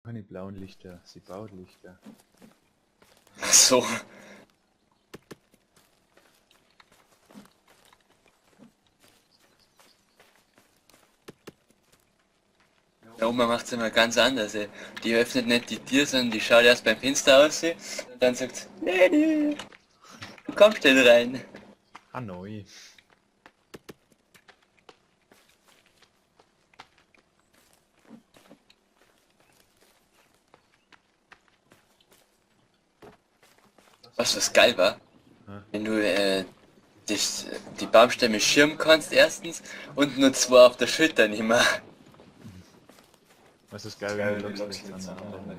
Keine blauen Lichter, sie baut Lichter. Ach so. Die Oma macht's immer ganz anders, ey. Die öffnet nicht die Tür, sondern die schaut erst beim Fenster aus und dann sagt sie, nee, nee, du kommst nicht rein. Hanoi. Weißt du, was geil war? Ja. Wenn du dich, die Baumstämme schirmen kannst erstens und nur zwei auf der Schulter nehmen. Was ist geil, wenn die Loks rechts aneinander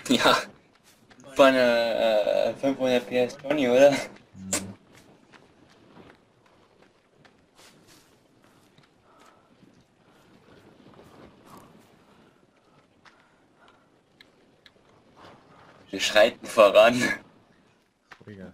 liegen. Ja. Von 500 PS Johnny, oder? Mhm. Wir schreiten voran. Vollgas.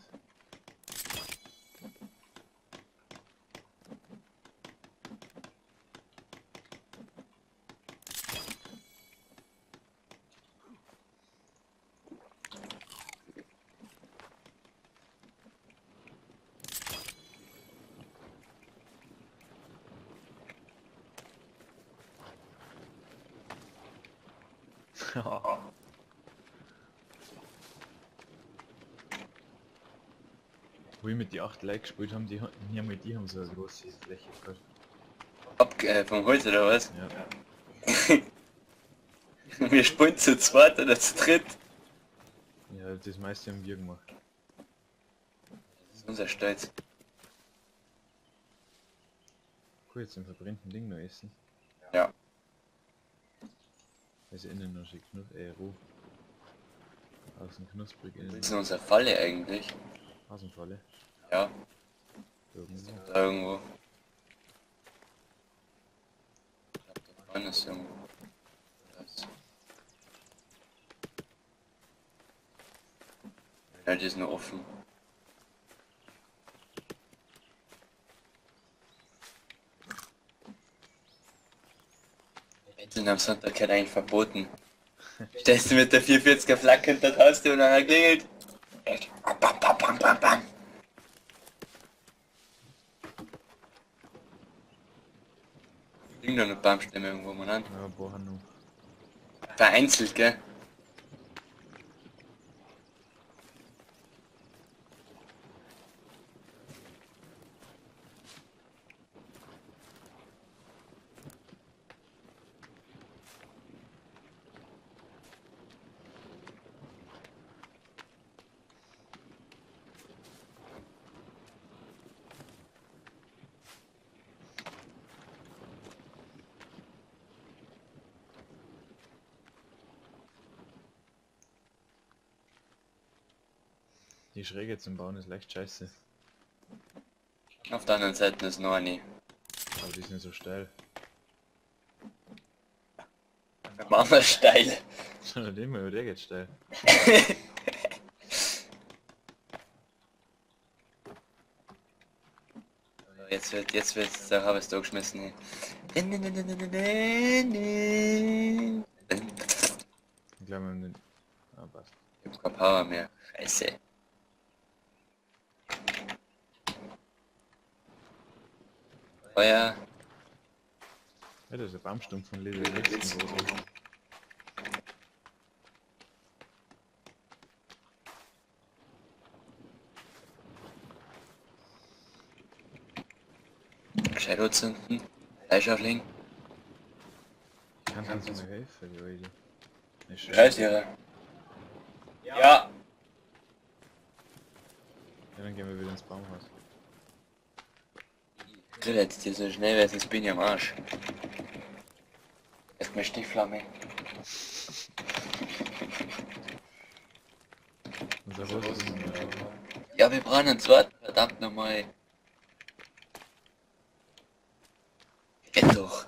Wo ich mit die 8 Like gespielt haben, die, nicht einmal die haben so eine große Fläche gehabt. Vom Holz oder was? Ja. Wir spielen zu zweit oder zu dritt. Ja, das meiste haben wir gemacht. Das ist unser Stolz. Cool, jetzt im verbrannten Ding noch essen. Ja. Also innen noch schön roh. Außen knusprig, innen Das ist unsere Falle eigentlich. Hasenfalle. Ja, Irgendwo. da irgendwo. Ich glaub, da vorne ist irgendwo. Das. Ja, die ist nur offen. Betteln am Sonntag gehört eigentlich verboten. Stellst du mit der 440er Flak hinter der Haustür und einer klingelt. Bam, bam, bam, bam, bam. Liegen da noch Baumstämme irgendwo mal an. Ja, boah, noch. Vereinzelt, gell? Die Schräge zum Bauen ist leicht scheiße. Auf der anderen Seite ist noch eine. Aber die ist nicht so steil. Machen wir steil. Schau dir mal, der geht steil. Jetzt wird, da habe ich es durchgeschmissen. Ich glaube, wir haben den... Ah, passt. Ich hab keine Power mehr. Scheiße. Feuer. Ja, das ist ein Baumstumpf von Level 6. Gescheit anzünden. Fleisch auflegen. Kannst du uns mal helfen, die Alte? Ist schön. Scheiße, ja. Ja. Ja, dann gehen wir wieder ins Baumhaus. Grill jetzt hier so schnell, weil sonst bin ich am Arsch. Erstmal Stichflamme. Unser Haus ist nicht mehr. Ja, wir brauchen einen zweiten, verdammt nochmal. Geht doch.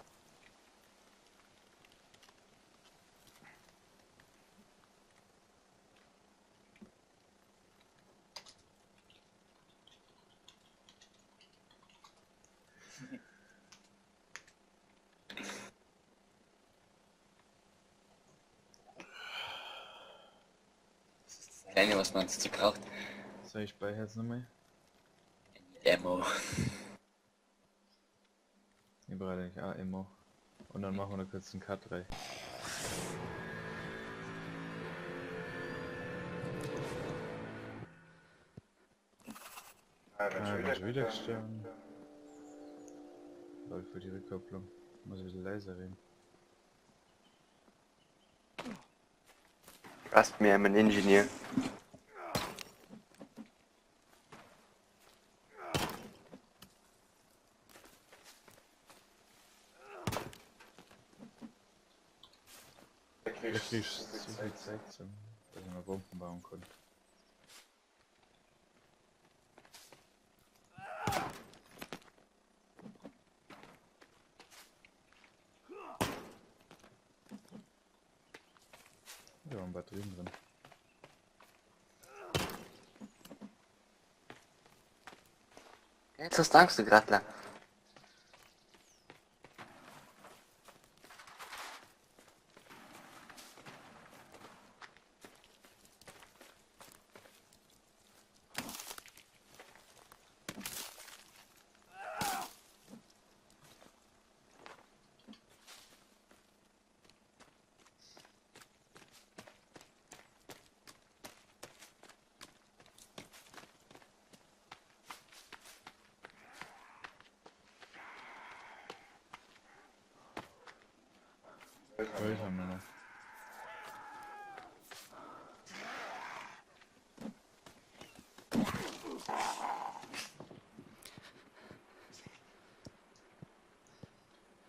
Kleine, was man dazu braucht. So, ich speichere jetzt nochmal. Demo. Ich brauche eigentlich auch immer. Und dann machen wir noch kurz einen Cut rein. Ah, Ah, ich bin schon wieder gestorben. Lol, für die Rückkopplung. Muss ein bisschen leiser reden. Trust me, I'm an engineer. Da Da kriegst kriegst du du so viel Zeit, zum, dass ich mal Bomben bauen kann. Da waren Batterien drin. Jetzt hast du Angst, du Grattler. Gold haben wir noch.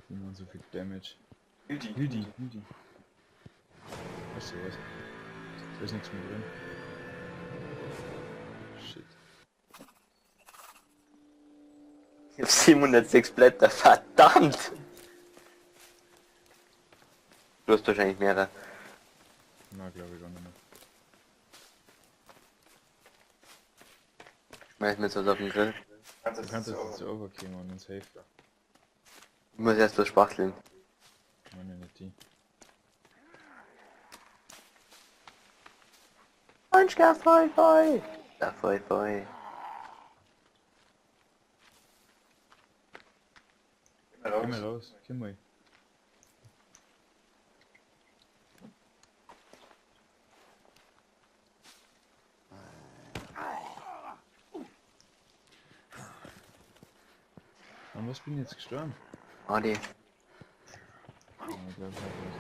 Die machen so viel Damage. Hildi. Hildi, Hildi. Weißt du was? Da ist nichts mehr drin. Shit. Ich hab 706 Blätter, verdammt! Du hast wahrscheinlich mehrere. Na, glaube ich auch nicht mehr. Schmeiß mir jetzt was auf den Grill. Kannst Du kannst so. jetzt zu overkill und uns helfen. Ich muss erst was spachteln. Meine nicht die. Anschka, voll, voll! Da, voll, voll. Geh mal Komm mal raus. raus, komm mal. An was bin ich jetzt gestorben? Adi. Ja, ich glaub, ich hab was.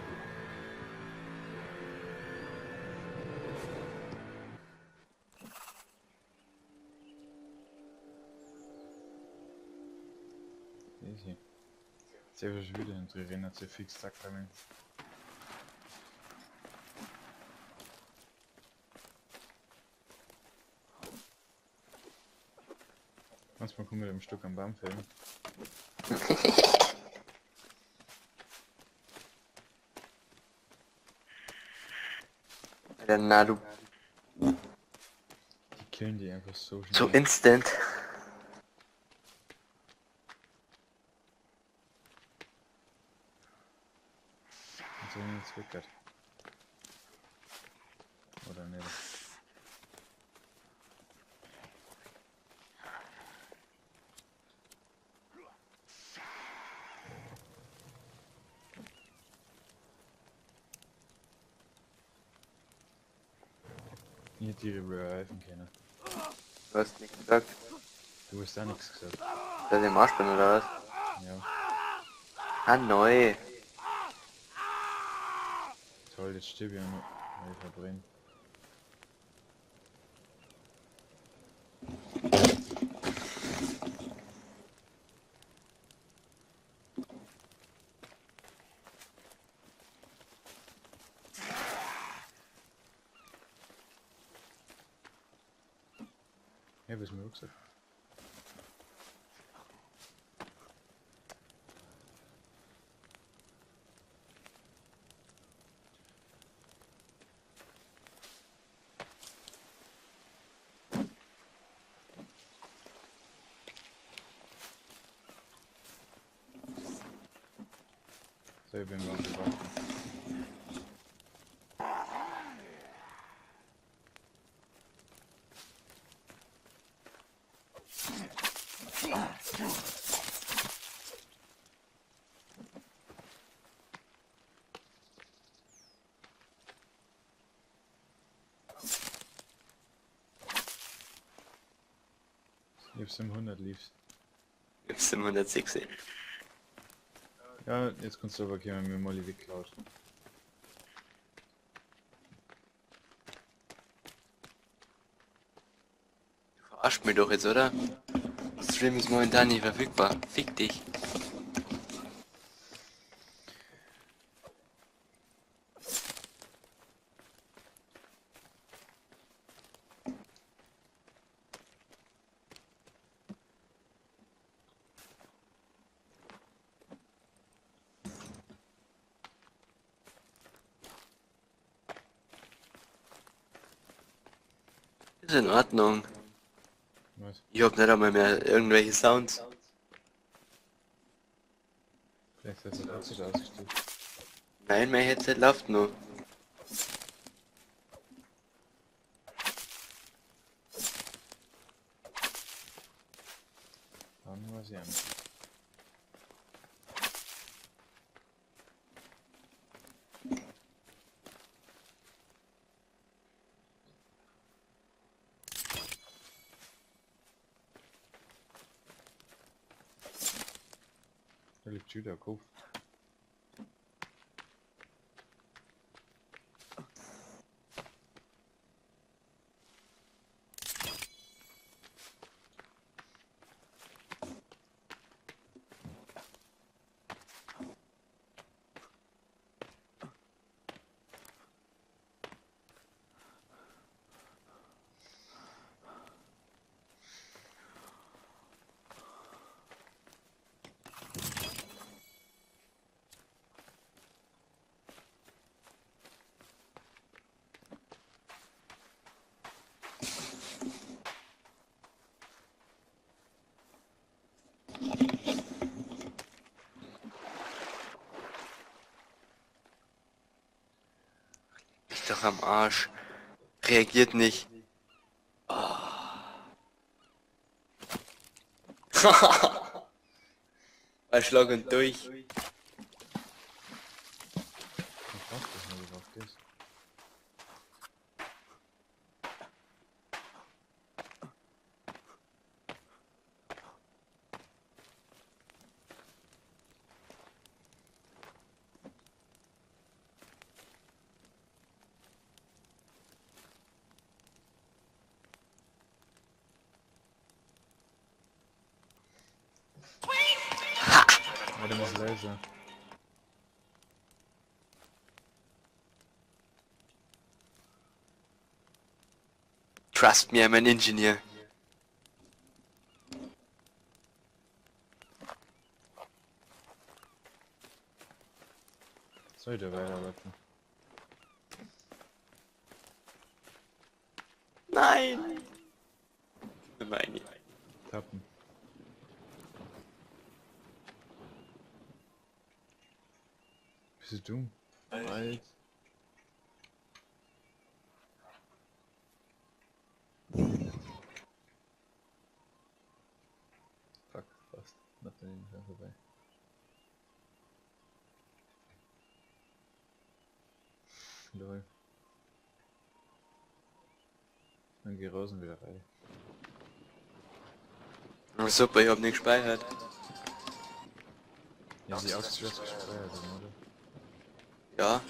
Easy. Jetzt hab ich schon wieder ein Trainer zu fix Sakrament. Manchmal kommen wir mit dem Stück am Baum fällen. Alter, na du. Die killen die einfach so schnell. So instant. Und so jetzt weckert. Oder nicht. Ich hätte die reviven können. Du hast nichts gesagt. Du hast auch nichts gesagt. Dass ich im Arsch bin, oder was? Ja, Ah, neu. toll, jetzt stirb ich auch noch. Weil ich verbrenne. Ja, was ist mein Rucksack? So, ich bin mal gewartet. Ich hab 700 Leaves. Ich hab 706. Ja, jetzt kannst du aber kommen, mir Molly wegklaut. Du verarscht mich doch jetzt, oder? Stream ist momentan nicht verfügbar. Fick dich. Ist in Ordnung. Was? Ich hab nicht einmal mehr irgendwelche Sounds. Vielleicht hat das Headset ausgestellt. Nein, mein Headset läuft noch. Dann weiß ich auch nicht. Da liegt schon wieder ein Kopf. Ich doch am Arsch. Reagiert nicht. Oh. War Schlag und durch. Ich brauch das nicht, ich brauch das. Warte mal leiser. Trust me, I'm an engineer. Soll ich da weiterarbeiten? Nein. Meine. Tappen. Bist du dumm? Alt. Fuck, fast. Noch daneben schon vorbei. Lol. Dann geh raus und wieder rein. Oh, super, ich hab nicht gespeichert. Ja, sie ausgeschlossen gespeichert, oder? Ja.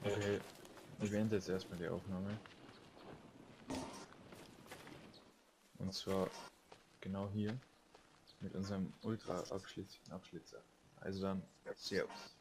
Okay, ich beende jetzt erstmal die Aufnahme. Und zwar genau hier mit unserem Ultra Abschlitzer. Also dann, Servus.